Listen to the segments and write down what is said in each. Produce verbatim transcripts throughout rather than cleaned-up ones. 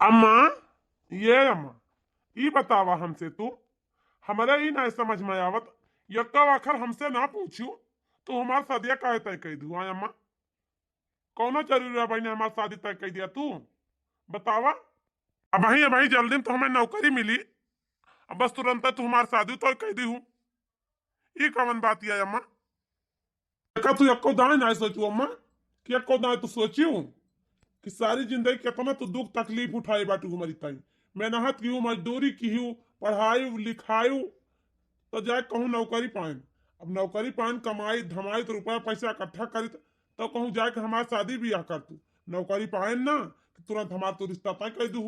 अम्मा, ये अम्मा, ई बतावा हमसे तू, हमरे ई नाहीं समझ में आवत, यक्का आखर हमसे ना पूछू, तू हमार शादिया काहे तय कइ दू? आय अम्मा, कौनो जरूरी रहा बहिनी हमार शादी तय कइ दिया तू? बतावा। अबहीं, अबहीं जल्दी में तो हमें नौकरी मिली, अब बस तुरंत तू हमार शादी तय कइ दिहू। ई कवन बात है अम्मा? देखा तू एक्को दाएं ना सोचू अम्मा, कि एक्को दाएं तू सोचियो कि सारी जिंदगी कितना तू दुख तकलीफ उठाए बाटू हमारी ताई। मेहनत किहू, मजदूरी किहू, पढ़ाई लिखाई, तो जाए कहूँ नौकरी पाएन। अब नौकरी पाएन, कमाई धमाई तो रुपया पैसा इकट्ठा करी, तो कहूँ जाए के हमार शादी ब्याह कर तू। नौकरी पाएन ना, कि तुरंत हमार तू रिश्ता तय कर दू।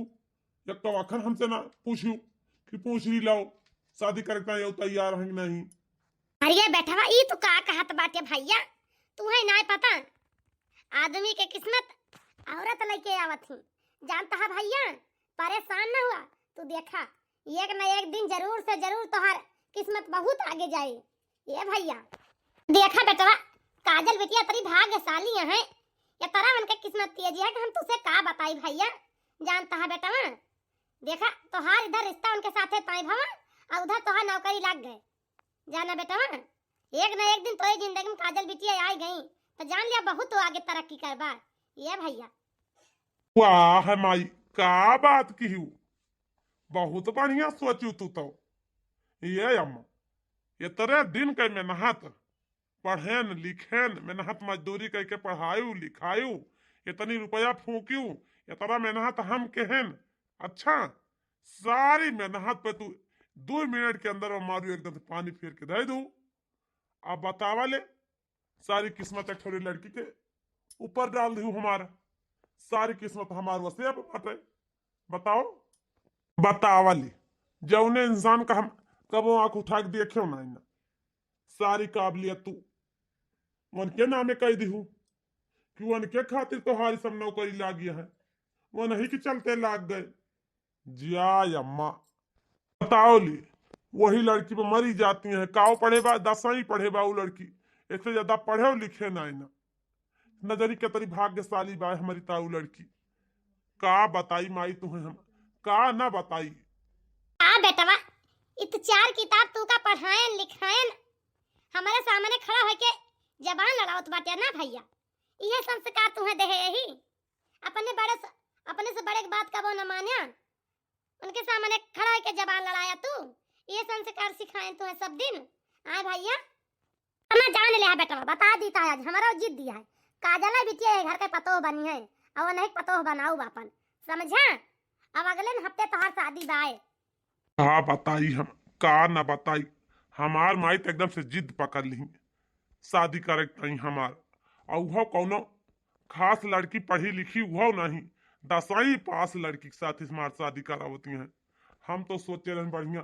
एक तो आखर हमसे ना पूछू कि पूछ ही लाओ, शादी करे के ताईं तैयार हैं कि नहीं? अरे बेटवा, ई तू का कहत बाटे भैया? तुहैं नाय पता, आदमी के किस्मत औरत लइके आवत ही। जानता है भैया, परेशान न हुआ, तू देखा, एक न एक दिन जरूर से जरूर तोहार किस्मत बहुत आगे जाई। ये भैया, देखा बेटवा, काजल बिटिया तरी भाग्यशाली है, या तरह उनके किस्मत तेज है कि हम तुसे का बताई भैया। जानता है बेटवा, देखा, तोहार इधर रिश्ता उनके साथे तय भवा, और उधर तोहार नौकरी लाग गए। जाना बेटवा, एक न एक दिन तोरे जिंदगी में काजल बिटिया आई गई, तो जान लिया बहुत तो आगे तरक्की करबा। ये भैया। वाह माई, का बात किहू, बहुत बढ़िया सोचू तू तो। ये अम्मा, इतरे दिन के मेहनत, पढ़ेन लिखेन, मेहनत मजदूरी करके पढ़ायू लिखायू, इतनी रुपया फूकियू, इतना मेहनत हम केहेन। अच्छा, सारी मेहनत पे तू दो मिनट के अंदर वो मारू एकदम से पानी फेर के दे दू। अब बतावा ले, सारी किस्मत एक ठोरी लड़की के ऊपर डाल दू हमारा, सारी किस्मत हमार वसे अब बाटे। बताओ, बतावा ले, जौने इंसान का हम कबो आँख उठा के देखे ना, ना सारी काबिलियत तू उनके नामे कह दिहू कि उनके खातिर तोहारी सब नौकरी लागी है, वो नहीं के चलते लाग गए। जिया अम्मा, बताओ ली, वही लड़की पे मरी जाती हैं। काव पढ़े बा, दसवीं पढ़े बा उ लड़की, इससे ज्यादा पढ़े और लिखे ना ना। नजरी के तरी भाग्यशाली बा हमारी ताऊ लड़की। का बताई माई तुहें हम, का ना बताई। का बेटवा, इत चार किताब तू का पढ़ायन लिखायन, हमारे सामने खड़ा होके जबान लड़ावत बाटे ना भैया। इहे संस्कार तुहें देहे यही, अपने बड़े स-, अपने से बड़े के बात कबो न मान्या। उनके सामने खड़ा होके जबान लड़ाया तू, ये संस्कार सिखाए तू है सब दिन। आए भैया, हम जान ले है बेटवा, बता दी था आज, हमारा जिद दिया है। काजल है बिटिया, ये घर के पतोह बनी है, और नहीं पतोह बनाऊ बापन, समझा? अब अगले न हफ्ते तोहार शादी बाए। का बताई हम, का ना बताई, हमार माई तो एकदम से जिद पकड़ ली शादी करे के ताईं हमार। और उहो कौनो खास लड़की पढ़ी लिखी उहो नहीं, दसवीं पास लड़की के साथ हमार शादी करावती हैं। हम तो सोचे रहन बढ़िया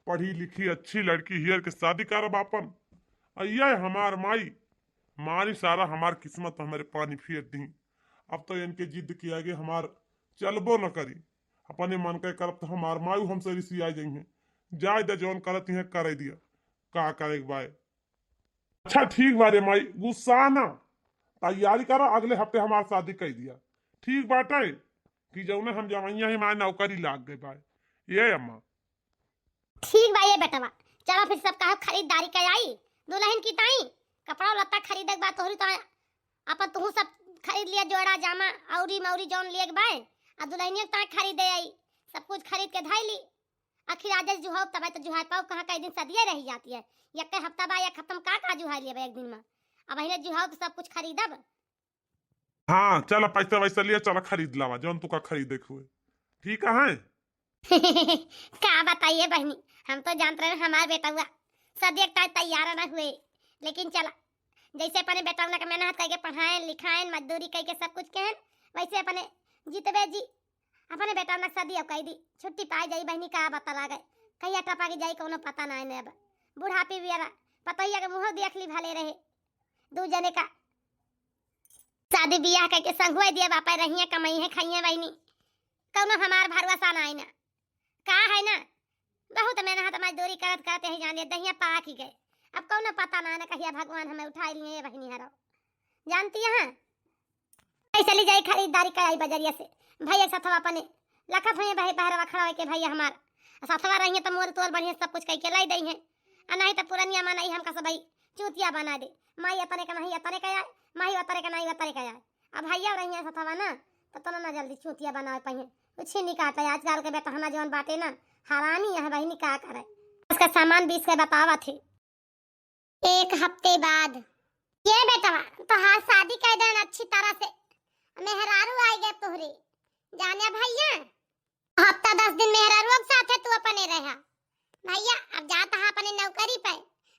पढ़ी लिखी अच्छी लड़की हियर के शादी करब आपन। अइया हमार माई, मारी सारा हमार किस्मत हमारे पानी फेर दी। अब तो इनके जिद के आगे हमार चलबो न करी। अपने मन के करब तो हमार माई हमसे रिसिया जाई हैं। जाए दे, जौन करत हैं करे दिया, का करे के बाय। अच्छा ठीक बा रे माई, गुस्सा ना, तैयारी करा, अगले हफ्ते हमार शादी कई दिया। ठीक बाटे कि जौने हम जवैया ही माय नौकरी लाग गए बाय। ये अम्मा। ठीक बा ये बेटवा, चला फिर सब कहा खरीदारी के आई, दुल्हन की ताई कपड़ा लत्ता खरीदे के बा, तोहरी तो अपन तुहू सब खरीद लिया, जोड़ा जामा औरी मौरी जौन लिए के बाय, आ दुल्हनिया के ताई खरीदे आई, सब कुछ खरीद के धई ली। आखिर आज जुहाव तब तो जुहाय पाओ, कहाँ कई दिन सदिये रही जाती है, एक हफ्ता बा, एक हफ्ता में का का जुहाय लेबे एक दिन में। अब अहिने जुहाव तो सब कुछ खरीदब। हाँ चला, पैसा वैसा लिया, चला खरीद लावा जौन तुका खरीदे के हुए। ठीक है। का बताइए बहनी, हम तो जानत रहे हमार बेटउआ सदिये के ताई तैयार न हुए, लेकिन चला जैसे अपने बेटउआ के मेहनत करके पढ़ाएन लिखाएन मजदूरी करके सब कुछ कहन, वैसे अपने जीतबे जी अपने बेटउआ के शादी अब कई दी, छुट्टी पाई जाई बहनी, का बता लागे, कहिया टपा के जाई कौनो पता ना है अब। बुढ़ापी बियारा पतोहिया के मुँह देख ली भले रहे, दू जने का शादी बियाह करके संगुआ दिया बापा रहिए कमाई है खाइए बहनी, कौनो हमार भरोसा ना है ना, का है ना, बहुत मेहनत मजदूरी करत करत यही जान लिए दहिया पाक ही गए। अब कौनो पता ना है ना कहिया भगवान हमें उठाई लिए ये बहनी हरो, जानती है। चली जाई खरीदारी कराई बजरिया से, भैया के साथ अपने लखत होइहैं बहरवा खड़ा होइके भइया हमार। सथवा रहिहैं त मोर तोर बढ़िया सब कुछ कइके लाई दइहैं। आ नाहीं त पुरनिया मनई हमका सबही चूतिया बनाइ दे। माई अतरे क नाहीं अतरे क आए, माई अतरे क नाहीं अतरे क आए। अब भइया रहिहैं सथवा ना, त तोला ना जल्दी चूतिया बनाइ पइहैं। कुछ ही निकाटे आजकल के बेटहना जउन बाटे ना, हरानी है बहिनी का करे। उसका सामान बीस के बतावत है। एक हफ्ते बाद। ये बेटवा, तोहार शादी कइ देन अच्छी तरह से, मेहरारू आइ गए तोहरे। जाने भइया, हफ्ता दस दिन मेहरारू के साथे तू अपने रहा। भइया, अब जात हा अपने नौकरी पे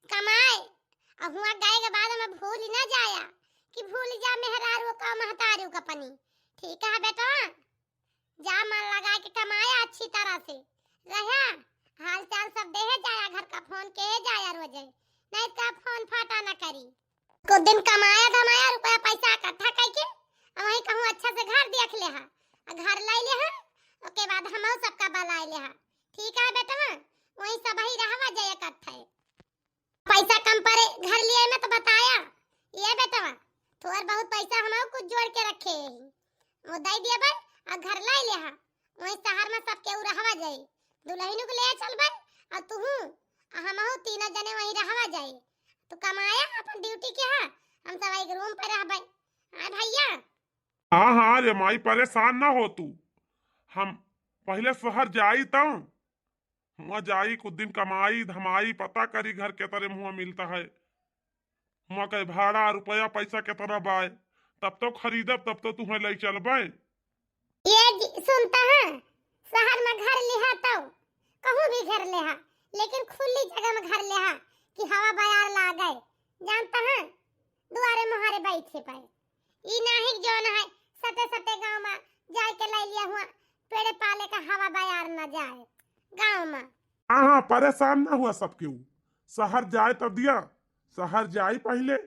कमाए, अउर हुआँ गए के बाद में भूल न जाया कि भूल जा मेहरारू का महतारू का पनी। ठीक है बेटवा, जा मन लगाइके कमाया अच्छी तरह से, रहा, हाल चाल सब देहे जाया, घर का फोन केहे जाया रोजे, नाहीं त फोन फाटा न करी। कुछ दिन कमाया धमाया, रुपया पैसा इकट्ठा कइके, अब वहीं कहूँ अच्छा से घर देख लेहा, आ घर लाई लेहा, ओके बाद हमहू सबका बलाई लेहा। ठीक है बेटवा, वहीं सबही रहवा जाए इकट्ठे। पैसा कम परे घर लिए में त बताया। ये बेटवा, थोर बहुत पैसा हमहू कुछ जोड़ के रखे ही, वो दइ दिया बे, आ घर लाई लेहा, वहीं शहर में सब केहू रहवा जाई। दुलहिनु के ले चलबे, आ तुहू, आ हमहू तीनों जने वहीं रहवा जाई। तू कमाया अपन ड्यूटी के हा, हम सब एक रूम पे रहबे। हाँ भइया। हाँ, हाँ रे माई, परेशान ना हो तू। हम पहिले शहर जाई तब, हुआँ जाई, कुछ दिन कमाई धमाई, पता करी घर के तरे मुँह मिलता है, हुआँ के भाड़ा, रुपया, पैसा केतना बाय, तब तो खरीदब, तब तो तुहें लइ चलबे। ये जी, सुनता है, शहर में घर लिहा तो कहूँ भी घर लेहा, लेकिन खुली जगह में घर लेहा कि हवा बयार लागे। जानता है, दुआरे मुहारे बैठे पाए। ई नाहीं जउन है सटे सटे गाँव में जाइके लइ लिया हुआँ, पेड़े पाले का हवा बयार न जाए गाँव में। हाँ, हाँ, परेशान ना हुआ सब केहू। शहर जाए तब दिया, शहर जाई पहिले।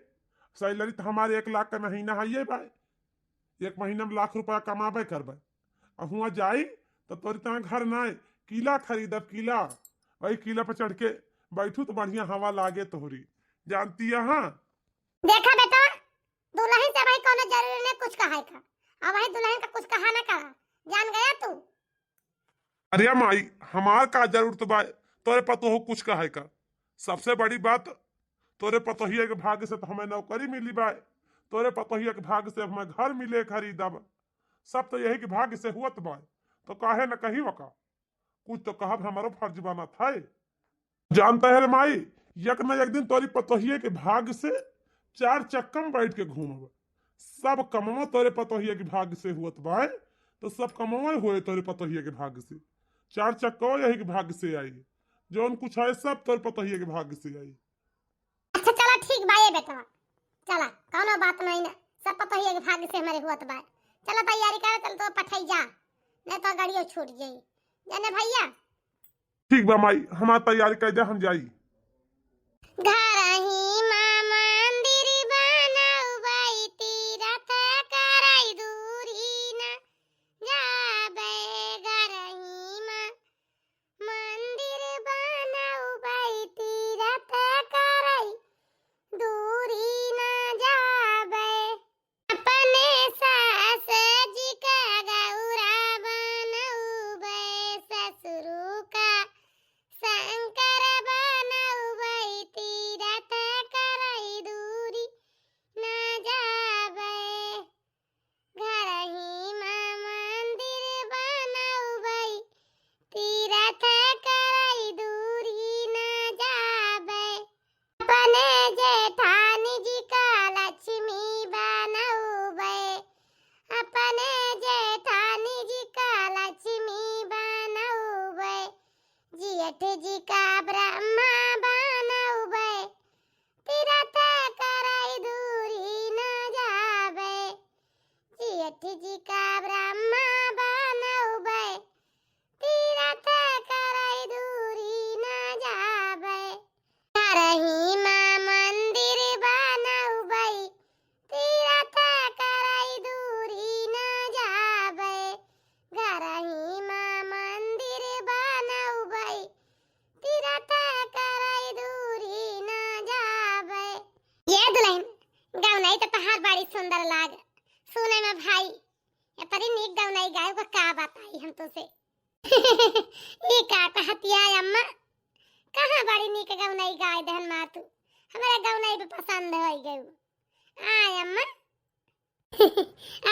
सैलरी त हमारे एक लाख का महीना है ये भाई, एक महीना में लाख रुपया कमाबे करबे। आ हुआँ जाई त तोरी तहाँ घर नाहीं, किला खरीदब, किला। वही किला पर चढ़ के बैठू त बढ़िया हवा लागे तोहरी। जानती है, हाँ? देखा बेटा, दुलहिन से भाई कउनो जरूरी नहीं कुछ कहे का, अब भाई दुलहिन का कुछ कहा ना करा, जान गया तू। अरे माई, हमार का जरूरत बा तोरे पतोह कुछ कहे का? सबसे बड़ी बात, तोरे पतोहिया के भाग्य से तो हमें नौकरी मिली बा, तोरे पतोहिया के भाग्य से हमें घर मिले खरीदब, सब तो यही के भाग्य से हुअत बा, तो काहे न कही वका? कुछ तो कहब हमारो फर्ज बनत है। जानता है रे माई, एक न एक दिन तोरी पतोहिया के भाग्य से चार चक्का में बैठ के घूमब। सब कमवा तोरे पतोहिया के भाग्य से हुअत बाय, तो सब कमवा होए तोरे पतोहिया के भाग्य से। चार चक्का यही के भाग्य से आई, जौन कुछ है सब तोरे पतोहिया के भाग्य से आई। अच्छा चला ठीक बा ये बेटवा, चला कौनो बात नहीं ना, सब पतोहिया के भाग्य से हमारे हुअत बा। चला तैयारी कर, चल तो पठाई जा, नहीं तो गाड़ियों छूट जाई। जाने भैया, ठीक बा माई, हमार तैयारी कर दे, हम जाई। घरही मा मंदिर बनउबै, तीरथ करै दूरी न जाबै। घरही मा मंदिर बनउबै, तीरथ करै दूरी न जाबै। अपने सास जी का गौरा बनउबै, ससुरु का शंकर बनउबै, तीरथ करै दूरी न जाबै। घरही मा मंदिर बनउबै, तीरथ करै दूरी न जाबै। अपने जेठानी जी का लक्ष्मी बनउबै, अपने जेठानी जी का लक्ष्मी बनउबै, जेठ जी का ब्रह्मा बनउबै, तीरथ करै दूरी न जाबै। जेठ जी का ब्रह्मा बनउबै, तीरथ करै दूरी न जाबै। घरही मा मंदिर बनउबै, तीरथ करै दूरी न जाबै। घरही मा मंदिर बनउबै, तीरथ करै दूरी न जाबै। ये दुलहिन, गवनई त तहार बड़ी सुंदर लाग। सुने में भाई, अरे नीक गवनई गाय को का बताई हम तुसे। ई का कहतिया अम्मा, कहाँ बड़ी नीक गवनई गाय देहन माँ तू, हमरे गवनई भी पसंद होइ गयू। आय अम्मा।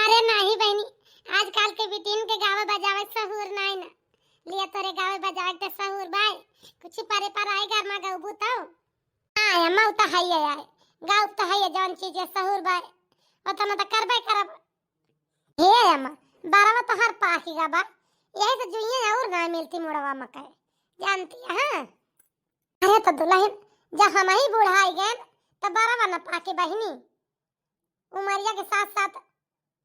अरे नाही बहिनी, आजकल के बिटिन के गावे बजावे सहूर नाही ना। लिया तोरे गावे बजावे के सहूर बाय, कुछ परे पर आए घर में गौबू तो। आय अम्मा, उ तो है, आय गाउब तो है, जौन चीज सहूर बाय, ओतना तो करबे करब। हे अम्मा, बरवा तोहार पाकी गा बा, यही से जुइयाँ और ना मिलती मुड़वा मकई, जानती है? हाँ? अरे तो दुलहिन, जब हमही बुढ़ाई गएन, तो बरवा न पाकी बहिनी। उमरिया के साथ साथ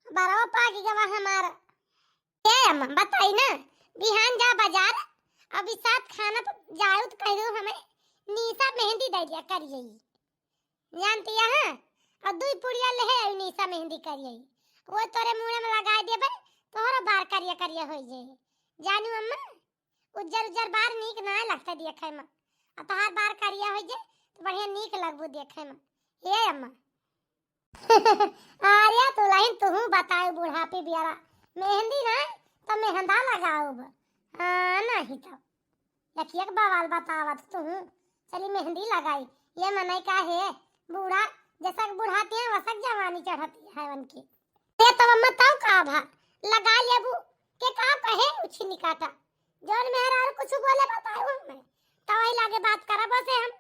बरवा पाकी गवा हमार। ए अम्मा, बताई ना, बिहान जा बाजार, अभी साथ खाना प-, जाऊ तो कह दू हमें नीसा मेहंदी दे दिया करिए। जानती है, हाँ? और दुई पुड़िया ले है, नीसा मेहंदी करिए। वो तोरे मुँह में लगाए देबे, तोहरा बार करिया करिया होइ जाए। जानू अम्मा, उज्जर उज्जर बार नीक ना लगता देखे में। आ तोहार बार करिया होइ जाए, तो बढ़िया नीक लगबू देखे में। ए अम्मा। अरे दुलहिन, तुहू बताओ बुढ़ापे बियारा, मेहंदी ना तो मेहंदा लगाओ। हाँ, नहीं तो एक एक बवाल बतावत तुहू। चली मेहंदी लगाई, ये मनई का है, बूढ़ा जसक बुढ़ाती है वसक जवानी चढ़ती है उनकी। ये तो अम्मा तब का भा, लगा लेबू के का कहे उछिनी काटा, जौन मेहरारू कुछ बोले बताओ हमें, तो वही लागे बात करब से हम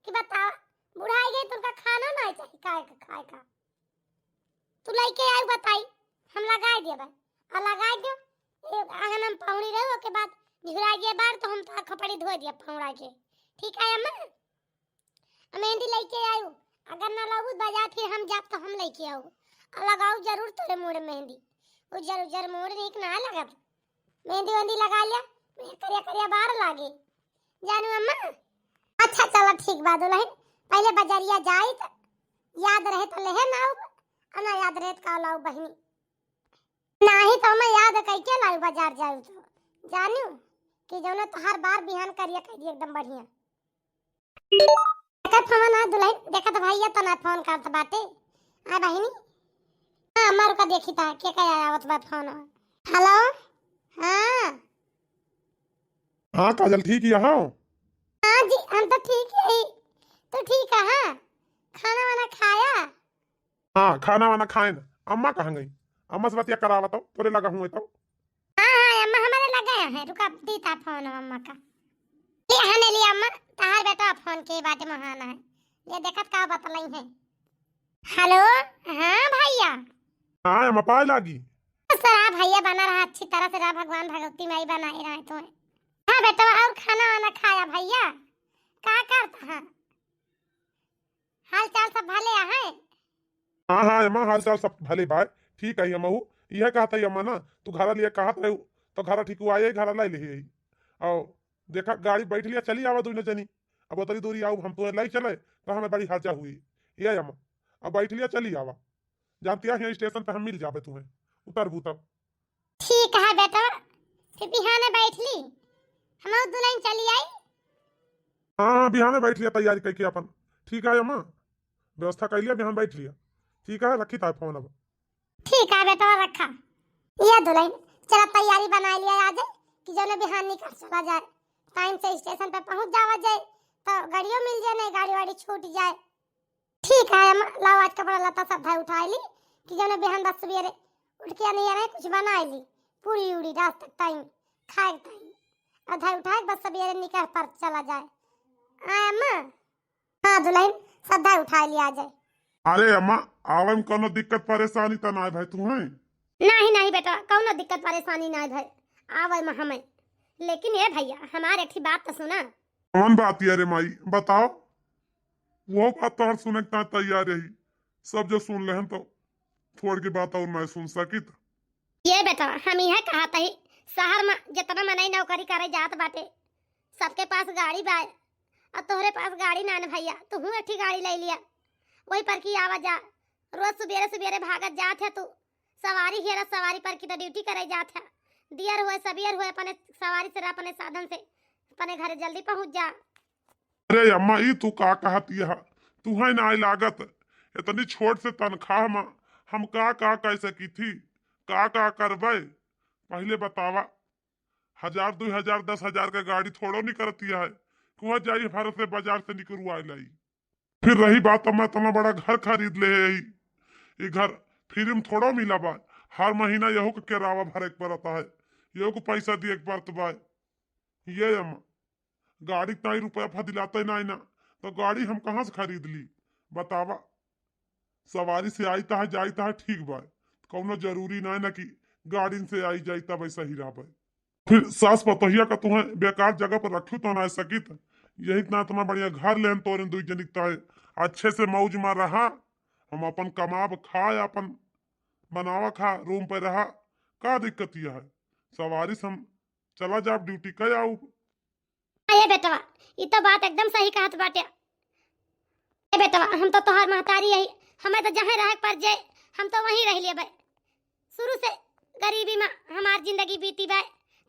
कि बतावा, बुढ़ाई गई तो उनका खाना ना चाहिए खाए का, खाए का। तू लइके आई बताई, हम लगाए देबे। आ लगाए दो, ए, आंगन में पहुड़ी रहो, ओके बाद झुरा गए बार तो हम तो खपड़ी धो दिया पहुड़ा के। ठीक है अम्मा? आ मेहंदी लइके आयु, अगर ना लाऊ बाजार फिर हम जाब तो हम लइके आऊ। आ लगाऊ जरूर तोरे मुड़ मेहंदी, उज्जर उज्जर मुड़ नीक ना लगत। मेहंदी वेहंदी लगा लिया, मेहंदी करिया करिया बार लागे। जानू अम्मा? अच्छा चला ठीक बा दुलहिन, पहले बजरिया जाई त याद रहे तो लेहे ना आऊ, आ ना याद रहे तो का लाऊ बहिनी। नाही तो मैं याद कइके लाऊ बाजार जाऊ तो। जानू कि जौने तोहार बार बिहान करिया कह दी एकदम बढ़िया। देखत हवा ना दुलहिन, देखत भैया तो ना फोन करत बाटे। आ बहिनी, हाँ, अम्मा रुका देखी ता, के का आवत बा फोन। हेलो, हाँ। हाँ काजल, ठीक ही हो? हाँ जी, हम तो ठीक ही। तू ठीक है? हाँ, खाना वाना खाया? हाँ, खाना वाना खाए ना। अम्मा कहाँ गई? अम्मा से बतिया करावा तो, तोरे लगा हुए तो। हाँ, हाँ, अम्मा हमारे लगा है, रुका, दीता फोन अम्मा का। ये हने लिया अम्मा, तहार बेटा फोन के बाटे महाना है। ये देखत का बतलाई है। हेलो, हाँ भैया। हाँ अम्मा, पाए लागी। खुश रहा भैया, बना रहा अच्छी तरह से रहा, भगवान भगवती माई बनाए रहे तुम्हें। हाँ बेटा, और खाना वाना खाया भैया? का करता है? हाल चाल सब भले है? हाँ, हाँ, अम्मा, हाल चाल सब भले बाय, ठीक है अम्मा। ऊ इहे कहत है अम्मा ना, तू घरा लिए कहत रहे, तो घरा ठीक हुआ, ये घरा लाई ले। और देखा, गाड़ी बैठ लिया, चली आवा दोनों जनी। अब उतरी दूरी आऊ, हम तुम्हें लाई चले, तो हमें बड़ी हर्जा हुई। ये अम्मा, अब बैठ लिया, चली आवा। जानती है, यहाँ स्टेशन पे हम मिल जाबे तुम्हें, उतरबू तब। ठीक है बेटा, फिर बिहाने बैठ ली, हम दुलहिन चली आई। हाँ, हाँ, बिहाने बैठ लिया तैयारी करके अपन। ठीक है अम्मा, व्यवस्था कर लिया, बिहान बैठ लिया। ठीक है, रखी था फोन अब। ठीक है बेटा, रखा। ये दुलहिन, चला तैयारी बना लिया आज, कि जौने बिहान निकल चला जाए, टाइम से स्टेशन पे पहुँच जावा जाए, तो गाड़ियों मिल जाए, नहीं गाड़ी वाड़ी छूट जाए। ठीक है अम्मा, लाओ आज कपड़ा लत्ता सब धाई उठाई ली, कि जौने बिहान बस सवेरे उठ के अनिया रहे कुछ बनाई ली, पूरी उड़ी रात तक टाइम, खाए के टाइम, और धाई उठाए के बस सवेरे निकल पर चला जाए। आय अम्मा? हाँ दुलहिन, सब धाई उठाई लिया जाए। अरे अम्मा, आवे में कोनो दिक्कत परेशानी तो ना भाई तू है? नहीं, नहीं बेटा, कोनो दिक्कत परेशानी ना भाई, आवे में हमें। लेकिन ये भैया, हमारे एक ठे बात तो सुना। कौन बात है रे माई, बताओ। वो बात तो हर सुने के तैयार रही, सब जो सुन लेहन तो थोड़ के बात और मैं सुन सकित। ये बेटा, हम यह कहत ही, शहर में जितना मनई नौकरी करे जात बाटे, सबके पास गाड़ी बा, और तोहरे पास गाड़ी ना न भैया, तू एक ठे गाड़ी ले लिया। वही पर की आवा जा, रोज सुबेरे सुबेरे भागत जात है तू, सवारी हेरा सवारी पर की तो ड्यूटी करे जात है, दियर हुए सबियर हुए अपने सवारी से, अपने साधन से अपने घरे जल्दी पहुँच जा। अरे अम्मा, ई तू का कहत यह? तुहै नाय लागत, इतनी छोट से तनख्वाह मा हम का का कइ सकी थी? का का करबे? पहिले बतावा, हजार, दुई हजार, दस हजार का गाड़ी थोड़ो निकरती है, कुआ जाई फर से बाजार से निकरुआ लाई। फिर रही बात, मैं इतना बड़ा घर खरीद ले है, ई घर फ्री में थोड़ो मिला बा, हर महीना यहू के किरावा भरे के पड़ता है, यहू को पैसा दिए के पड़त बा। ये अम्मा, गाड़ी के नाई रुपया फदिलाते नाई ना, तो गाड़ी हम कहाँ से खरीद ली? बतावा, सवारी से आईता है, जाईता है, ठीक बा, कौनो जरूरी नाई ना कि गाड़ी से आई जाई तब सही रहबे। फिर सास पतोहिया का तुहें बेकार जगह पर रखू तो ना सकित, यही इतना, इतना बढ़िया घर लेन तोरे दुई जनिक ताए, अच्छे से मौज में रहा, हम अपन कमाब खाए, अपन बनावा खा, रूम पे रहा, का दिक्कत यह है? सवारी से हम चला जाब ड्यूटी, कह आऊ। हाँ, ए बेटवा, ई तो बात एकदम सही कहत बाटे। ए बेटवा, हम तो तोहार महतारी हई, हमें तो जहाँ रहे के पड़ जाए, हम तो वहीं रह लेबे। शुरू से गरीबी में हमार जिंदगी बीती बा,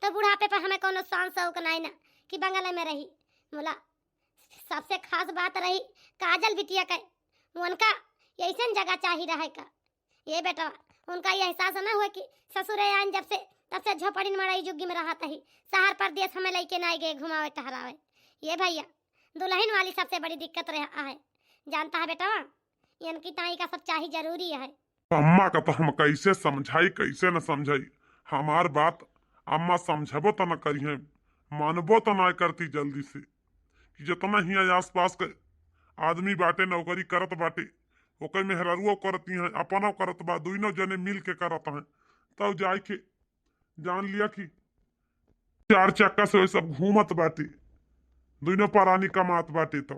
तो बुढ़ापे पर हमें कोनो शान शौक नाई ना कि बंगले में रही। बोला, सबसे खास बात रही काजल बिटिया के, उनका ऐसन जगह चाही रहे का। ये बेटा, उनका ये एहसास ना हुआ कि ससुरे आइन जब से, तब से झोपड़िन मड़ई जुग्गी में रहत ही। शहर परदेस हमें लइके नाई गए घुमावे टहरावे। ये भैया, दुल्हन वाली सबसे बड़ी दिक्कत रहा है, जानता है बेटा, इनकी ताई का सब चाही जरूरी है। अम्मा का तो हम कैसे समझाई, कैसे न समझाई। हमार बात अम्मा समझबो त न करिहें, मानबो त ना करती जल्दी से। कि जितना हियाँ आसपास के आदमी बाटे, नौकरी करत बाटे, ओकर मेहरारुओ करती हैं, अपनो करत बा, दुइनो जने मिल के करत हैं, तब जाए के जान लिया कि चार चक्का से वही सब घूमत बाटे, दुइनो परानी कमात बाटे। तो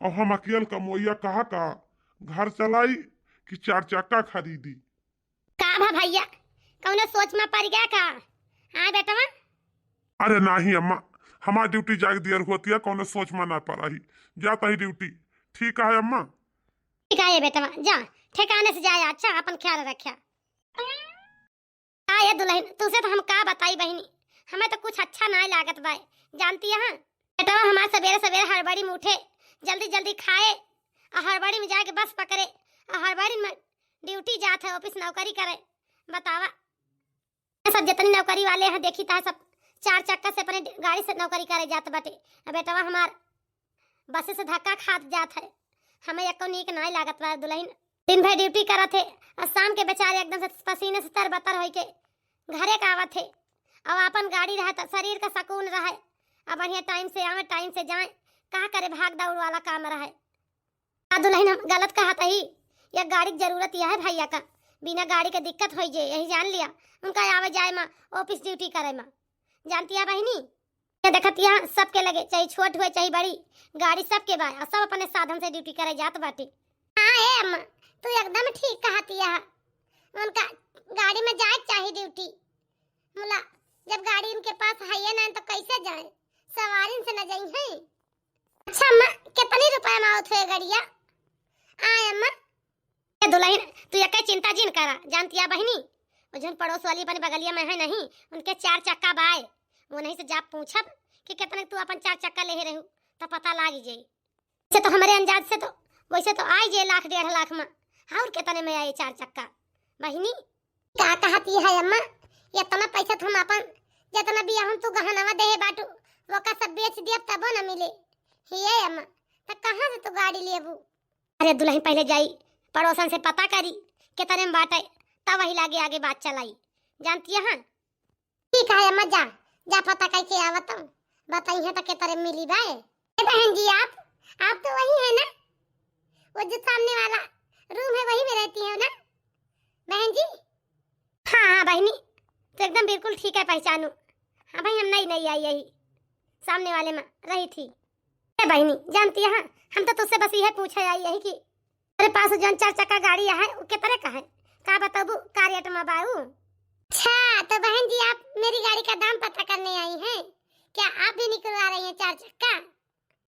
अब हम अकेल कमवैया कहा का घर चलाई कि चार चक्का खरीदी? का भा भैया, कौनो सोच में पड़ गया का? हाँ बेटवा। अरे नाही अम्मा, हमार ड्यूटी जाग दियर होती है, कौनो सोच में ना पड़ा ही, जाता ही ड्यूटी। ठीक है अम्मा। ठीक है ये बेटवा, जा ठिकाने से जाए, अच्छा अपन ख्याल रख्या। का ये दुल्हन, तुसे तो हम का बताई बहिनी, हमें तो कुछ अच्छा नाय लागत बाय। जानती है बेटवा, हमार सवेरे सवेरे हड़बड़ी में उठे, जल्दी जल्दी खाए, और हड़बड़ी में जाके बस पकड़े, और हड़बड़ी में ड्यूटी जात है, ऑफिस नौकरी करे। बतावा, सब जितनी नौकरी वाले हैं देखी ता सब चार चक्का से अपने गाड़ी से नौकरी करे जात बाटे। अब बेटवा हमार बस से धक्का खात जात है, हमें एको नीक नाय लागत बा दुल्हन। दिन भर ड्यूटी करत है और शाम के बेचारे एकदम से पसीने से तरबतर होई के घरे का आवत है। और अपन गाड़ी रहे तो शरीर का सुकून रहे, और बढ़िया टाइम से आवे, टाइम से जाए, का करे, भाग दौड़ वाला काम रहे। का दुल्हन हम गलत कहत ही? या गाड़ी के जरूरत यह है भैया का, बिना गाड़ी के दिक्कत होई जे, यही जान लिया। उनका आवे जाए मा, ऑफिस ड्यूटी करे मा, जानती है बहिनी? ये देखत यहाँ सबके लगे, चाहे छोट हुए चाहे बड़ी, गाड़ी सबके बा, और सब अपने साधन से ड्यूटी करे जात बाटे। हाँ ए अम्मा, तू एकदम ठीक कहती है, उनका गाड़ी में जाए के चाही ड्यूटी। मुला, जब गाड़ी उनके पास है ये ना तो कैसे जाए, सवारिन से न जाई है। अच्छा अम्मा, कितनी रुपया में आवत हुए गड़िया? आए अम्मा। ए दुल्हन, तू एके चिंता जिन करा, जानतिया बहिनी, वो जौन पड़ोस वाली अपने बगलिया में है नहीं, उनके चार चक्का बाय, वो नहीं से जा पूछब कि कितने तू अपन चार चक्का ले रहू, तो पता लाग जाई। वैसे तो हमरे अंदाज से तो, वैसे तो आई जे लाख डेढ़ लाख में, और कितने में आई चार चक्का बहिनी? का कहती है अम्मा, इतना पैसा तो हम अपन, जितना बियाह हम तू गहनवा देहे बाटू, वो का सब बेच दिया तबो न मिले। हे अम्मा, त कहाँ से तू गाड़ी लेबू? अरे दुल्हन पहले जाई, पड़ोसन से पता करी, कितने में बाटे, तब वही लागे आगे बात चलाई। जानती है, हाँ? ठीक है अम्मा, जा, जा पता करके आवत हूँ, बताई है तो कितने में मिली बाय। ए बहन जी, आप, आप तो वही है ना, वो जो सामने वाला रूम है वही में रहती है ना बहन जी? हाँ, हाँ बहिनी, तो एकदम बिल्कुल ठीक है, पहचानू। हाँ भाई, हम नई नई आई यही, सामने वाले में रही थी। ए बहिनी, जानती है, हम तो तुझसे बस यह पूछे आई यही कि तेरे पास जौन चार चक्का गाड़ी है, वो कितने का है? का बताबू, का रेट में बाऊ? अच्छा, तो बहन जी, आप मेरी गाड़ी का दाम पता करने आई हैं? क्या आप भी निकलवा रही हैं चार चक्का?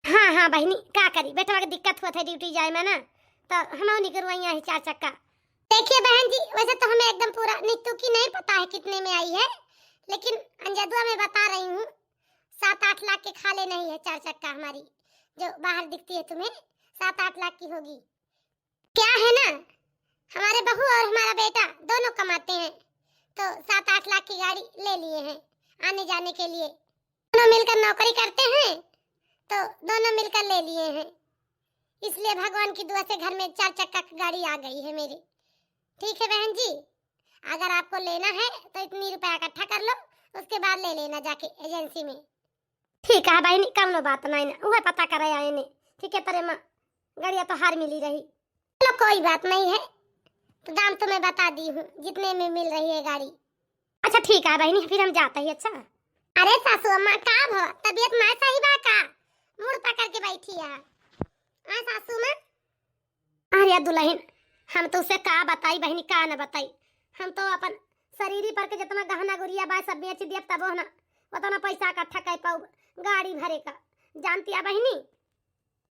हाँ, हाँ बहिनी, का करी, बेटवा के दिक्कत होत है ड्यूटी जाए में ना, तो हम निकलवाई हैं चार चक्का। देखिए बहन जी, वैसे तो हमें एकदम पूरा नित्तू की नहीं पता है कितने में आई है, लेकिन अंजदुआ में बता रही हूँ, सात आठ लाख के खाले नहीं है चार चक्का हमारी, जो बाहर दिखती है तुम्हें, सात आठ लाख की होगी। क्या है ना, हमारे बहू और हमारा बेटा दोनों कमाते हैं, तो सात आठ लाख की गाड़ी ले लिए हैं आने जाने के लिए। दोनों मिलकर नौकरी करते हैं, तो दोनों मिलकर ले लिए हैं, इसलिए भगवान की दुआ से घर में चार चक्का की गाड़ी आ गई है मेरी। ठीक है बहन जी, अगर आपको लेना है तो इतनी रुपया इकट्ठा कर लो, उसके बाद ले लेना जाके एजेंसी में। ठीक है बहिनी, कौनो बात नहीं ना, वह पता करे आए ने। ठीक है, तेरे माँ, गाड़िया तो हार मिली रही। चलो कोई बात नहीं है, तो दाम तो मैं बता दी हूँ जितने में मिल रही है गाड़ी। अच्छा ठीक है बहिनी, फिर हम जाते ही। अच्छा। अरे सासू अम्मा, का भवा, तबीयत माँ सही बा का? मुड़ पकड़ के बैठी है। हाँ सासू माँ। अरे दुल्हन, हम तो उसे का बताई बहिनी, का न बताई। हम तो अपन शरीर पर के जितना गहना गुरिया बा सब बेच दिया, तबो ना उतना पैसा इकट्ठा कर पाऊ गाड़ी भरे का। जानती है बहिनी,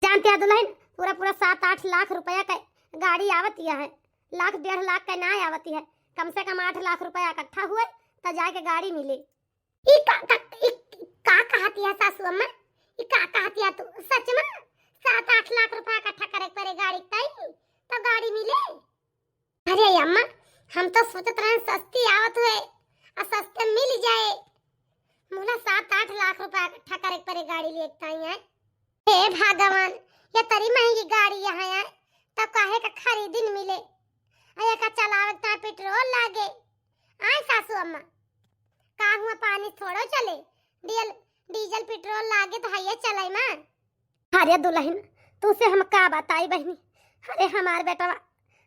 जानती है दुल्हन, पूरा पूरा सात आठ लाख रुपया का गाड़ी आवती है, लाख डेढ़ लाख का ना आवती है, कम से कम आठ लाख रुपया इकट्ठा हुए तो जाके गाड़ी मिले। ई का, का, ई का कहतिया सासू अम्मा? ई का कहतिया तू? सच में सात आठ लाख रुपया इकट्ठा करे पड़े गाड़ी ताई, तो गाड़ी मिले? अरे अम्मा, हम तो सोचत रहे सस्ती आवत हुए और सस्ते मिल जाए। मुला सात आठ लाख रुपया इकट्ठा करे पड़े गाड़ी लिए ताई है। हे भगवान, ये तरी महंगी गाड़ी यहाँ है, तो काहे का खरीदिन मिले? अरे का चलावे का पेट्रोल लागे। आय सासू अम्मा, का हुआ पानी थोड़ो चले? डीजल, डीजल पेट्रोल लागे तो हइये चले माँ। अरे दुल्हन, तुसे हम का बताई बहिनी? अरे हमार बेटवा,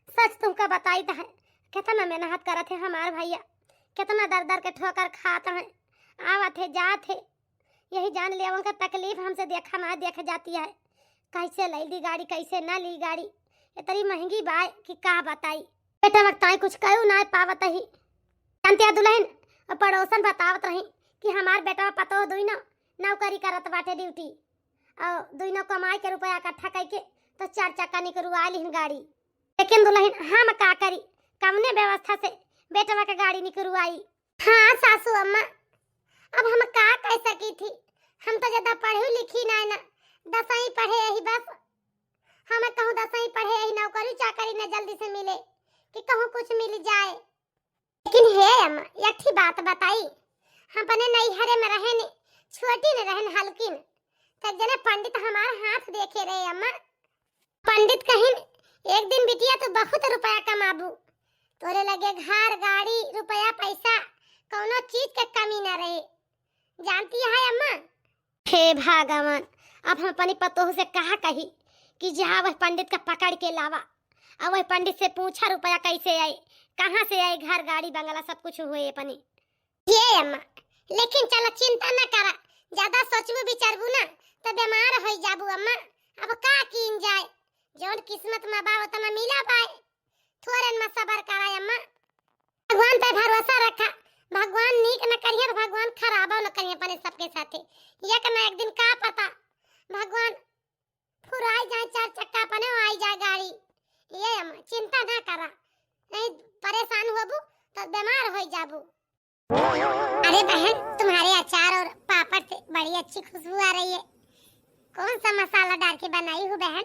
सच तुमका बताई तो है, कितना मेहनत करत है हमार भैया, कितना दर दर के ठोकर खात है, आवत है जात है। यही जान ले उनका तकलीफ हमसे देखा ना देख जाती है, कैसे ले ली गाड़ी, कैसे ना ली गाड़ी, इतनी महंगी बाय कि का बताई। बेटवा ताई कुछ कहू ना पावत ही। जानते दुल्हन, और पड़ोसन बतावत रही कि हमार बेटवा पतोह दुइनो नौकरी करत बाटे ड्यूटी, और दुइनो कमाई के रुपया इकट्ठा करके तो चार चक्का निकरवा लिहन गाड़ी। लेकिन दुल्हन हम का करी, कवने व्यवस्था से बेटवा के गाड़ी निकरवाई? हाँ सासू अम्मा, अब हम का कह सकी थी, हम तो ज्यादा पढ़ी लिखी ना, ना दसवीं पढ़े यही बस। हम कहूँ दसवीं पढ़े यही नौकरी चाकरी न जल्दी से मिले कि कहूँ कुछ मिल जाए। लेकिन हे अम्मा, एक ठी बात बताई, हम अपने नैहरे में रहन, छोटी न रहन हल्किन, तो जने पंडित हमार हाथ देखे रहे अम्मा। पंडित कहिन, एक दिन बिटिया तू बहुत रुपया कमाबू, तोरे लगे घर, गाड़ी, रुपया, पैसा, कौनो चीज के कमी ना रहे। जानती है अम्मा? हे भगवान, अब हम अपनी पतोह से कहा कही कि जा वह पंडित का पकड़ के लावा, और वह पंडित से पूछा रुपया कैसे आए, कहाँ से आए, घर, गाड़ी, बंगला सब कुछ हुए अपनी। ये अम्मा, लेकिन चला चिंता न करा, ज्यादा सोचबू विचारबू ना तो बीमार हो जाबू अम्मा। अब का कीन जाए, जौन किस्मत में बा उतना मिला पाए, थोरन में सबर करा अम्मा। भगवान पे भरोसा रखा, भगवान नीक न करिए तो भगवान खराबो न करिए अपने सबके साथे। एक ना एक दिन का पता भगवान फुराई जाए चार चक्का अपने आई जाए गाड़ी। ये अम्मा चिंता ना करा, नहीं परेशान होबू तो बीमार हो जाबू। अरे बहन, तुम्हारे अचार और पापड़ से बड़ी अच्छी खुशबू आ रही है। कौन सा मसाला डाल के बनाई हो बहन,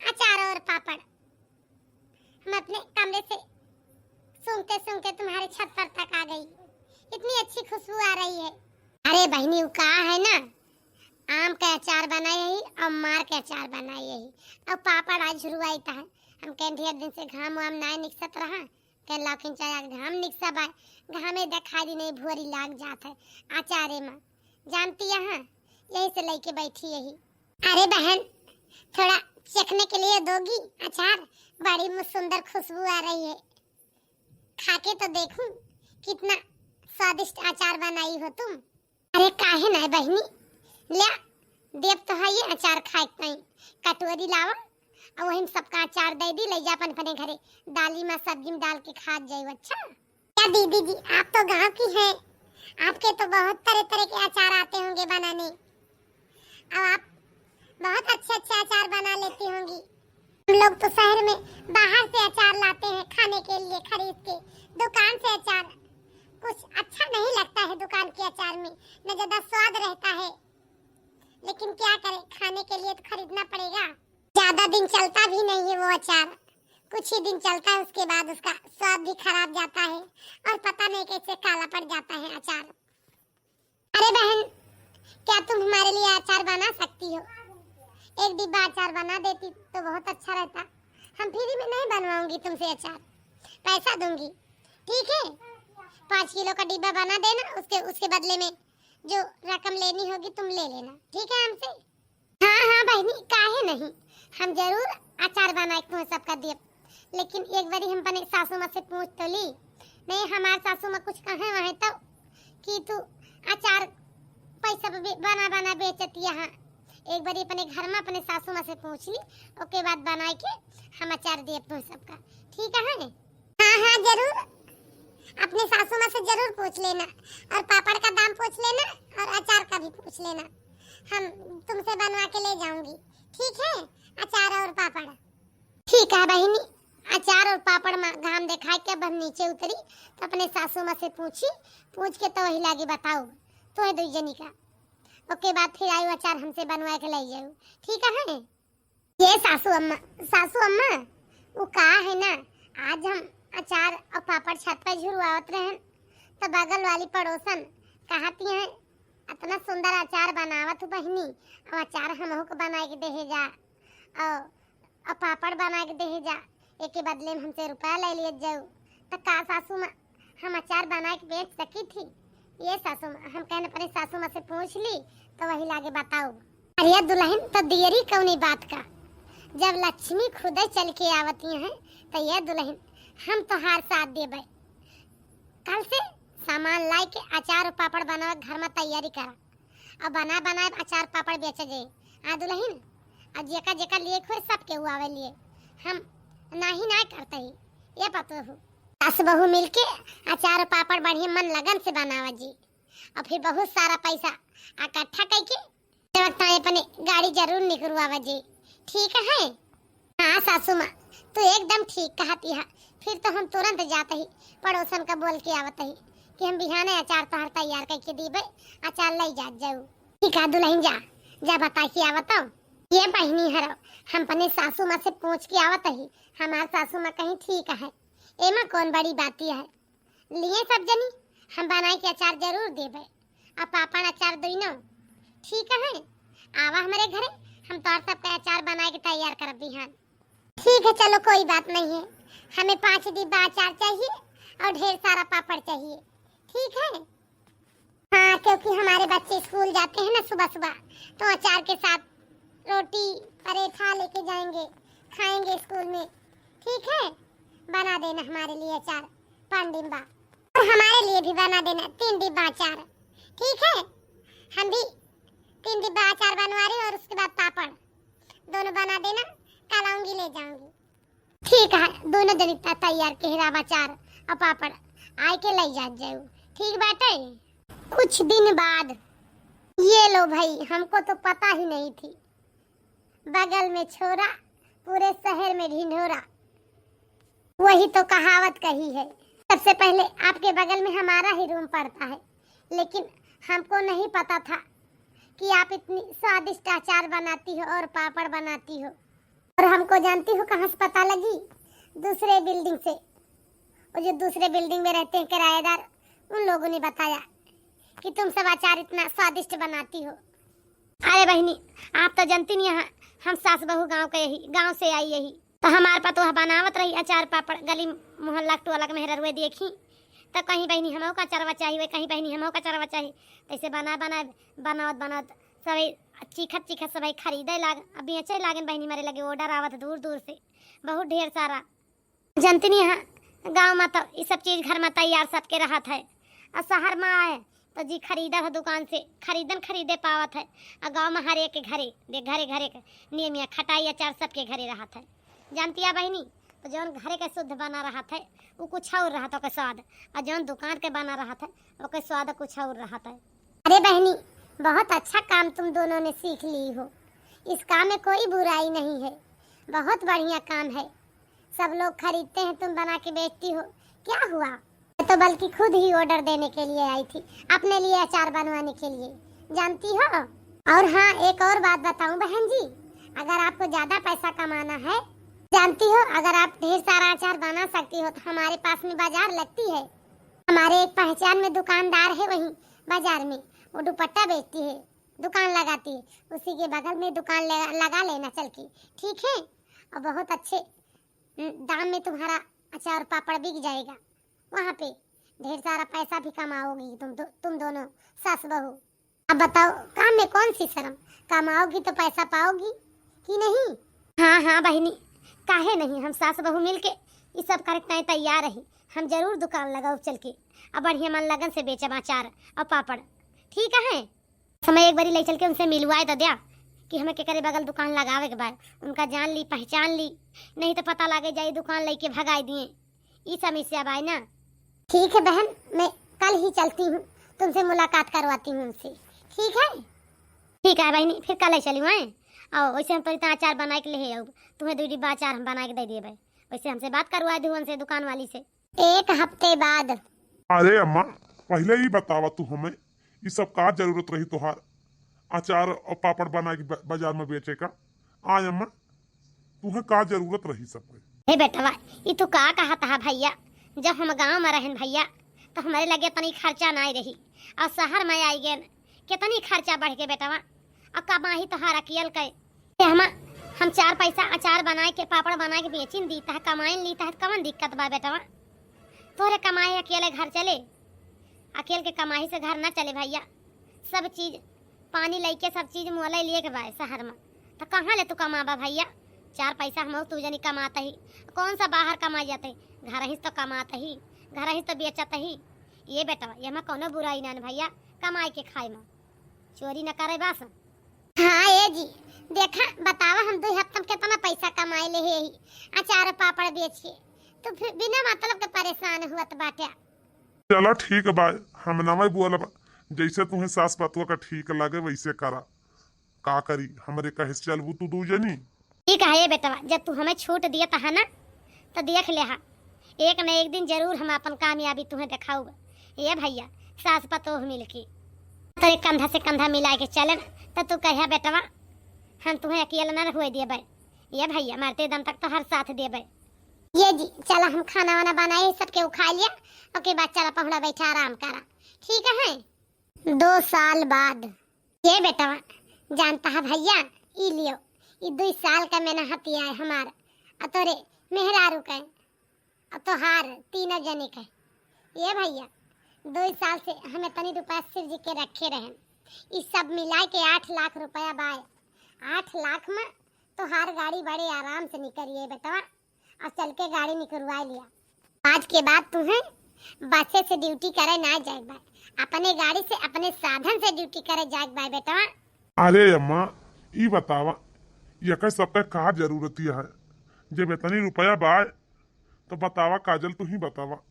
अचार और पापड़? हम अपने कमरे से सूंघते सूंघते तुम्हारे छत पर तक आ गई, इतनी अच्छी खुशबू आ रही है। अरे बहनी, वो का है ना, आम के अचार बनाई है और मार के अचार बनाई है और पापड़ आज झुरवाई है। हम कहें ढेर दिन से घाम वाम ना निकसत रहा, कहें लौकिन चाहे घाम निकसा बा, घामे दिखाई दी नहीं भुअरी लाग जात है अचारे में। जानती यहाँ यही से लेके बैठी यही। अरे बहन, थोड़ा चखने के लिए दोगी अचार? बड़ी मु-, सुंदर खुशबू आ रही है, खा के तो देखूं कितना स्वादिष्ट अचार बनाई हो तुम। अरे काहे ना बहनी, ले देव तो है ये अचार खाए के ताई, कटोरी लावा और वही में सबका अचार दे दी, ले जा अपन अपने घरे, दाली में सब्जी में डाल के खा जाए। अच्छा क्या दीदी जी, आप तो गांव की हैं, आपके तो बहुत तरह तरह के अचार आते होंगे बनाने। अब आप बहुत अच्छे अच्छे अचार बना लेती होंगी। हम लोग तो शहर में बाहर से अचार लाते हैं खाने के लिए खरीद के, दुकान से अचार कुछ अच्छा नहीं लगता है दुकान के अचार में, न ज्यादा स्वाद रहता है। लेकिन क्या करें, खाने के लिए तो खरीदना पड़ेगा। ज्यादा दिन चलता भी नहीं है वो अचार, कुछ ही दिन चलता है, उसके बाद उसका स्वाद भी खराब जाता है और पता नहीं कैसे काला पड़ जाता है अचार। अरे बहन, क्या तुम हमारे लिए अचार बना सकती हो? एक डिब्बा अचार बना देती तो बहुत अच्छा रहता। हम फ्री में नहीं बनवाऊंगी तुमसे अचार, पैसा दूंगी, ठीक है? पाँच किलो का डिब्बा बना देना, उसके उसके बदले में जो रकम लेनी होगी तुम ले लेना, ठीक है हमसे? हाँ हाँ बहनी, काहे नहीं, हम जरूर अचार बनाए के तुम सबका देब, लेकिन एक बारी हम अपने सासू माँ से पूछ तो ली। नहीं, हमार सासू माँ कुछ कहे वहे तो कि तू अचार पैसा पे बे-, बना बना बेचतिया है। एक बारी अपने घर में अपने सासू माँ से पूछ ली, ओके बाद बनाए के हम अचार देब तुम सबका, ठीक है? हाँ हाँ जरूर, अपने सासू माँ से जरूर पूछ लेना और पापड़ का दाम पूछ लेना और अचार का भी पूछ लेना, हम तुमसे बनवा के ले जाऊंगी, ठीक है? अचार और पापड़। ठीक है बहिनी, अचार और पापड़ मा घाम देखाए के अब हम नीचे उतरी तो अपने सासू माँ से पूछी, पूछ के तो वही लागे बताओ तो है दुई जनी का। ओके बाद फिर आयो अचार हमसे बनवा के ले जाओ, ठीक है? ये सासू अम्मा, सासू अम्मा, वो का है ना, आज हम अचार और पापड़ छत पर झुरवावत रहन, तो बगल वाली पड़ोसन कहती हैं, "इतना सुंदर अचार बनावत हो बहिनी, अब अचार हमहू को बनाए के देहे जा, और, और पापड़ बनाए के देहे जा, एके बदले में हमसे रुपया ले लिए जाऊ।" तो का सासू माँ, हम अचार बनाए के बेच सकी थी? ये सासू माँ, हम कहने अपने सासू माँ से पूछ ली, तो वही लागे बताओ। अरे दुल्हन, तो देरी कौनी बात का, जब लक्ष्मी खुदे चल के आवती हैं, तो ये दुल्हन, हम तोहार साथ देबे। कल से सामान लाए के अचार और पापड़ बनावे घर में तैयारी करा, और बना बनाए अचार पापड़ बेचे जे। आ दुल्हन, और जेका जेका लिए खोए सबके हुआवे लिए, हम नाही ना करते ही। ये पतो हो, सास बहू मिलके अचार और पापड़ बढ़िया मन लगन से बनावा जी, और फिर बहुत सारा पैसा इकट्ठा करके वक्त आए अपने गाड़ी जरूर निकलवावा जी, ठीक है? हाँ सासू माँ, तू एकदम ठीक कहती है। फिर तो हम तुरंत जात ही, पड़ोसन का बोल के आवत ही कि हम बिहाने अचार तोहर तैयार करके दीबे, अचार ले जात जाऊ। ठीक है दुल्हन, जा, जा बता के आवत हूँ। ये बहिनी हरो, हम अपने सासू माँ से पूछ के आवत ही, हमार सासू माँ कहीं ठीक है, एमा कौन बड़ी बाती है। लिए सब जनी, हम बनाए के अचार जरूर देबे। आ पापड़ अचार दोनों, ठीक है? आवा हमारे घरे, हम तोहर सबका अचार बनाए के तैयार करब बिहान। ठीक है, चलो कोई बात नहीं है, हमें पाँच डिब्बा अचार चाहिए और ढेर सारा पापड़ चाहिए, ठीक है? हाँ, क्योंकि हमारे बच्चे स्कूल जाते हैं ना सुबह सुबह, तो अचार के साथ रोटी पराठा लेके जाएंगे, खाएंगे स्कूल में, ठीक है? बना देना हमारे लिए अचार पाँच डिब्बा, और हमारे लिए भी बना देना तीन डिब्बा अचार, ठीक है? हम भी तीन डिब्बा अचार बनवा रहे और उसके बाद पापड़, दोनों बना देना, कल आऊंगी ले जाऊंगी। ठीक है, दोनों जनी त-, तैयार के रहा अचार और पापड़, आए के ले जात जाऊ, ठीक बाटे? कुछ दिन बाद, ये लो भाई, हमको तो पता ही नहीं थी, बगल में छोरा, पूरे शहर में ढिंढोरा। वही तो कहावत कही है, सबसे पहले आपके बगल में हमारा ही रूम पड़ता है, लेकिन हमको नहीं पता था कि आप इतनी स्वादिष्ट अचार बनाती हो और पापड़ बनाती हो। और हमको जानती हो कहाँ से पता लगी? दूसरे बिल्डिंग से। वो जो दूसरे बिल्डिंग में रहते हैं किराएदार, उन लोगों ने बताया कि तुम सब अचार इतना स्वादिष्ट बनाती हो। अरे बहिनी, आप तो जानती नहीं, यहाँ हम सास बहू गाँव के यही, गाँव से आई यही, तो हमार पतोह बनावत रही अचार पापड़, गली मोहल्ला के टोला के मेहररुए देखी, तो कहीं बहिनी हमहू का अचारवा चाही, कहीं बहिनी हमहू का अचारवा चाही। तैसे बना बना, बनावत बनावत सबै चीखत चीखत सबै खरीदे लाग, अब बेचे लागन बहिनी, हमारे लगे order आवत दूर दूर से, बहुत ढेर सारा। जनतनी है, गाँव में तो ये सब चीज घर में तैयार सबके रहत है, और शहर में आए तो जी खरीदत है दुकान से, खरीदन खरीदे पावत है, और गाँव में हर एक के घरे, दे घरे घरे के नियमिया खटाई अचार सबके घरे रहत है। जानती है बहिनी, तो जौन घरे के शुद्ध बना रहत है, वो कुछ और रहत ओके स्वाद, और जौन दुकान के बना रहत है, ओके स्वाद कुछ और रहत है। अरे बहिनी, बहुत अच्छा काम तुम दोनों ने सीख ली हो, इस काम में कोई बुराई नहीं है, बहुत बढ़िया काम है। सब लोग खरीदते हैं, तुम बना के बेचती हो, क्या हुआ? मैं तो बल्कि खुद ही order देने के लिए आई थी, अपने लिए अचार बनवाने के लिए, जानती हो। और हाँ, एक और बात बताऊं बहन जी, अगर आपको ज्यादा पैसा कमाना है जानती हो, अगर आप ढेर सारा अचार बना सकती हो तो हमारे पास में बाजार लगती है। हमारे एक पहचान में दुकानदार है वहीं बाजार में, वो दुपट्टा बेचती है, दुकान लगाती है, उसी के बगल में दुकान ले, लगा लेना चल के, ठीक है? और बहुत अच्छे, उम, दाम में तुम्हारा अचार पापड़ बिक जाएगा। वहाँ पे ढेर सारा पैसा भी कमाओगी तुम दो, तुम दोनों सास बहू। अब बताओ, काम में कौन सी शर्म, कमाओगी तो पैसा पाओगी कि नहीं? हाँ, हाँ बहिनी, काहे नहीं, हम सास बहू मिलके ई सब करे ताईं तैयार रही। हम जरूर दुकान लगाउब चल के, अब बढ़िया मन लगन से बेचब अचार और पापड़, ठीक है? समय एक बारी ले चल के उनसे मिलवाए तो द्या कि हमें केकरे बगल दुकान लगावे के बा, उनका जान ली, पहचान ली, नहीं तो पता लागे जाई दुकान लेके भगाई दिए। ई समस्या बाय ना। ठीक है बहन, मैं कल ही चलती हूँ, तुमसे मुलाकात करवाती हूँ उनसे, ठीक है? ठीक है बहिनी, फिर कल ही चली आए। और वैसे हम तो इतना अचार बनाए के लिए आउब, तुम्हें दो डिब्बा अचार हम बना के दे दिए भाई। वैसे हमसे बात करवा दो उनसे, दुकान वाली से। एक हफ्ते बाद। अरे अम्मा, पहले ही बतावा तू हमें, ई सब का जरूरत रही तोहार अचार और पापड़ बना के ब-, बाजार में बेचे का? आय अम्मा, तुहे का जरूरत रही सब के? हे बेटवा, ई तू का कहत हा भैया? जब हम गाँव में रहन भैया, तो हमरे लगे इतनी खर्चा नाई रही, और शहर में आई गए, कितनी खर्चा बढ़ के बेटवा। और कमाही तोहार अकेल के, ते हमा, हम चार पैसा अचार बनाए के, पापड़ बनाए के बेचिन दी तह, कमाइन ली तह, कवन दिक्कत बा बेटवा? तोहरे कमाए अकेले घर चले? अकेल के कमाई से घर ना चले भैया। सब चीज पानी लइके सब चीज मोले लिए के बाय शहर में, तो कहाँ ले तू कमाबा भैया? चार पैसा हम तू जनी कमात ही, कौन सा बाहर कमाई जाते? घर ही तो कमात ही, घर ही तो बेचत ही। ये बेटवा, ये में कौनो बुराई ना न भैया, कमाई के खाए में चोरी न करे बस। हाँ ए जी, देखा, बतावा, हम दो हफ्ता में कितना पैसा कमाए ले ही अचार पापड़ बेच के, तो फिर बिना मतलब के परेशान हुअत बाटे। चला ठीक बा, हम ना बोलब, जैसे तुम्हें सास पतोह का ठीक लगे वैसे करा। का करी, हमरे कहे से चलबू तू दू जनी? ठीक है ये बेटवा, जब तू हमें छूट दिया था ना, तो देख ले हा, एक न एक दिन जरूर हम अपन कामयाबी तुम्हें दिखाऊब। ये भैया, सास पतोह मिल के तेरे कंधा से कंधा मिला के चले, तो तू कहे बेटवा, हम तुम्हें अकेला न हुए दिए बे। ये भैया, मरते दम तक तो हर साथ दिए बे। ये जी, चला हम खाना वाना बनाए, सबके उखा लिया, ओके बाद चला पहुड़ा बैठा आराम करा, ठीक है? दो साल बाद। ये बेटवा, जानता है भैया, ई लियो, ई दुई साल का मेहनत आय हमार, आ तोरे मेहरारू के, आ तोहार तीनों जने के। ये भैया, दुई साल से हमें तनी रुपया सिर जी के रखे रहन, ई सब मिलाए के आठ लाख रुपया बाय। आठ लाख में तोहार गाड़ी बड़े आराम से निकलिए बेटवा। और चल के गाड़ी निकरवा लिया। आज के बाद तुम्हें बसे से ड्यूटी करे ना जाए के बा, अपने गाड़ी से, अपने साधन से ड्यूटी करे जाए के बा बेटवा। अरे अम्मा, ई बतावा, यकर सबका का जरूरत है? जब इतनी रुपया बा, तो बतावा काजल, तू ही बतावा,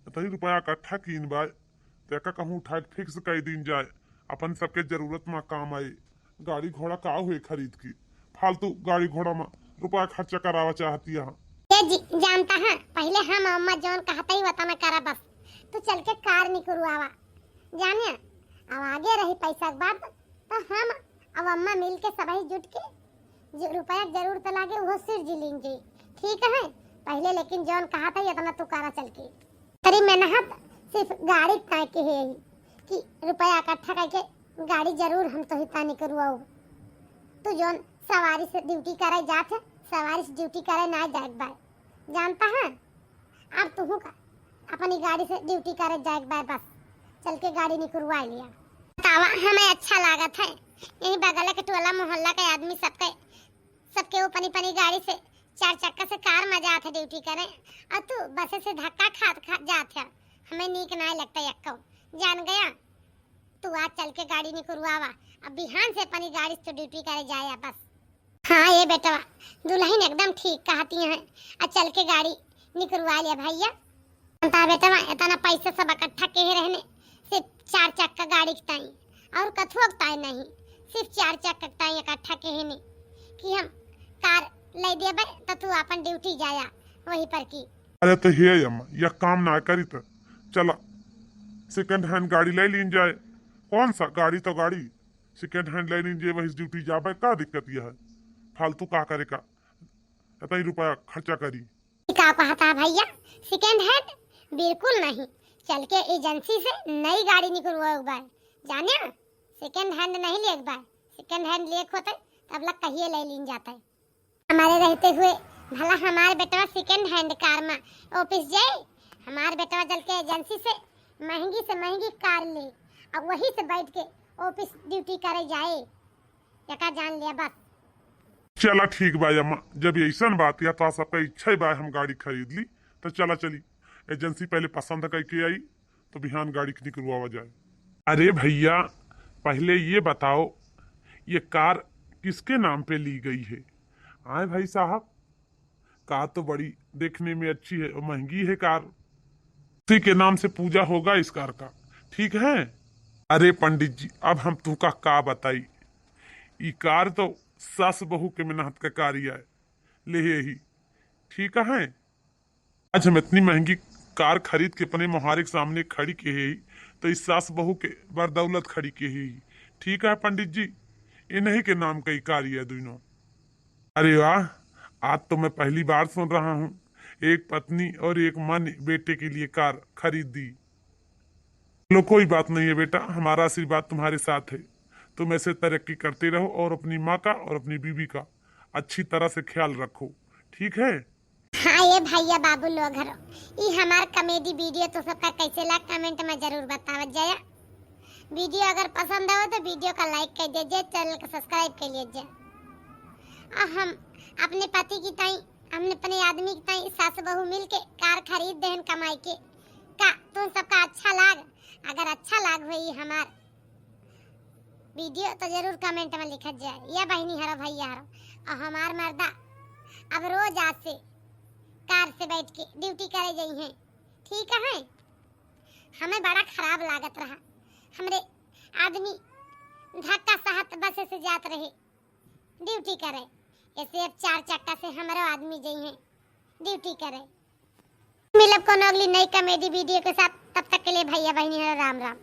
इतनी रुपया इकट्ठा कीन बा, तो एका कहूँ उठा के फिक्स कर दीन जाए, अपन सबके जरूरत में काम आए। गाड़ी घोड़ा का हुए खरीद की, फालतू गाड़ी घोड़ा में रुपया खर्चा करावा चाहती है। ए जी, जानता है, पहले हम अम्मा जौन कहता ही वतना करा बस। तू चल के कार निकरवावा, जानिया, अब आगे रही पैसा के बात, तो हम अब अम्मा मिल के सबही जुट के जो रुपया के जरूरत लागे, वो सिर जी लीन जी, ठीक है? पहले लेकिन जौन कहता ही इतना तू करा चल के। तेरी मेहनत सिर्फ गाड़ी ताई के है कि रुपया इकट्ठा करके गाड़ी जरूर हम तोही तानी करवाऊ। तू जौन सवारी से ड्यूटी करे जात है, सवारी से ड्यूटी करे ना जाए के बाय, जानता है? अब तुहू का अपनी गाड़ी से ड्यूटी करे जाए के बाय, बस चल के गाड़ी निकरवा लिया। बतावा, हमें अच्छा लागत है, यही बगल के टोला मोहल्ला के आदमी सबके सबके वो पनी पनी गाड़ी से, चार चक्का से कार में जात है ड्यूटी करे, और तू बसे से धक्का खात खात जात है। हमें नीक नाय लगता यक्को। जान गया, तू आज चल के गाड़ी निकरवावा, अब बिहान से अपनी गाड़ी से तू ड्यूटी करे जाया बस। हाँ ये बेटवा, दुल्हन एकदम ठीक कहती है, आ चल के गाड़ी निकरवा लिया भैया। जानता बेटवा, इतना पैसा सब इकट्ठा के रहने, सिर्फ चार चक्का गाड़ी के ताई, और कथुआ के ताई नहीं, सिर्फ चार चक्का के ताई इकट्ठा के रहने कि हम कार ले देबे, तो तू अपन ड्यूटी जाया वहीं पर की। अरे तो हे अम्मा, यह काम ना करी तो चला सेकंड हैंड गाड़ी ले लीन जाए। कौन सा गाड़ी तो गाड़ी, सेकंड हैंड ले लीन जाए, वही ड्यूटी जाबे, का दिक्कत यह है? फालतू का करे का? इतना ही रुपया खर्चा करी। का कहता है भैया, सेकंड हैंड? बिल्कुल नहीं, चल के एजेंसी से नई गाड़ी निकलवाओ एक बार, जाने सेकंड हैंड नहीं ले एक बार, सेकंड हैंड ले होते तब लग कहिए ले लीन जाते। हमारे रहते हुए भला हमार बेटवा सेकंड हैंड कार में ऑफिस जाए? हमार बेटवा चल के एजेंसी से महंगी से महंगी कार ले और वही से बैठ के ऑफिस ड्यूटी करे जाए, एका जान लिया बस। चला ठीक बा अम्मा, जब ऐसन बात या तो सबका इच्छा ही बा हम गाड़ी खरीद ली, तो चला चली एजेंसी पहले पसंद करके आई, तो बिहान गाड़ी के निकलवावा जाए। अरे भैया, पहले ये बताओ, ये कार किसके नाम पे ली गई है? आए भाई साहब, कार तो बड़ी देखने में अच्छी है और महंगी है कार। उसी के नाम से पूजा होगा इस कार का, ठीक है? अरे पंडित जी, अब हम तुमका का बताई, ई कार तो सास बहू के मेहनत का कार्य है, ले यही, ठीक है? आज हम इतनी महंगी कार खरीद के अपने मोहारे के सामने खड़ी के ही, तो इस सास बहू के बरदौलत खड़ी के ही। ठीक है पंडित जी, इन्हीं के नाम का ही कार है दोनों। अरे वाह, आज तो मैं पहली बार सुन रहा हूँ एक पत्नी और एक मन बेटे के लिए कार खरीद दी। चलो कोई बात नहीं है बेटा, हमारा आशीर्वाद तुम्हारे साथ है। तुम ऐसे तरक्की करते रहो और अपनी माँ का और अपनी बीवी का अच्छी तरह से ख्याल रखो, ठीक है? हाँ ये भैया बाबू लोग हरो, ई हमार कॉमेडी वीडियो तो सबका कैसे लाग कमेंट में जरूर बतावत जाया। वीडियो अगर पसंद आवे तो वीडियो का लाइक कर दीजिए, चैनल का सब्सक्राइब कर लीजिए। और हम अपने पति की ताई, हम अपने आदमी की ताई सास बहू मिल के कार खरीद देहन कमाई के। का तुम सबका अच्छा लाग? अगर अच्छा लाग हुई हमार वीडियो तो जरूर कमेंट में लिखत जाए, या बहनी हरो भैया हरो। और हमार मर्दा अब रोज आज से कार से बैठ के ड्यूटी करे जाई हैं, ठीक है? हमें बड़ा खराब लागत रहा, हमरे आदमी धक्का सहत बस से जात रहे ड्यूटी करे, ऐसे अब चार चक्का से हमरो आदमी जाई हैं ड्यूटी करे। मिलब कोनो अगली नई कॉमेडी वीडियो के साथ, तब तक के लिए भैया बहनी हरो राम राम।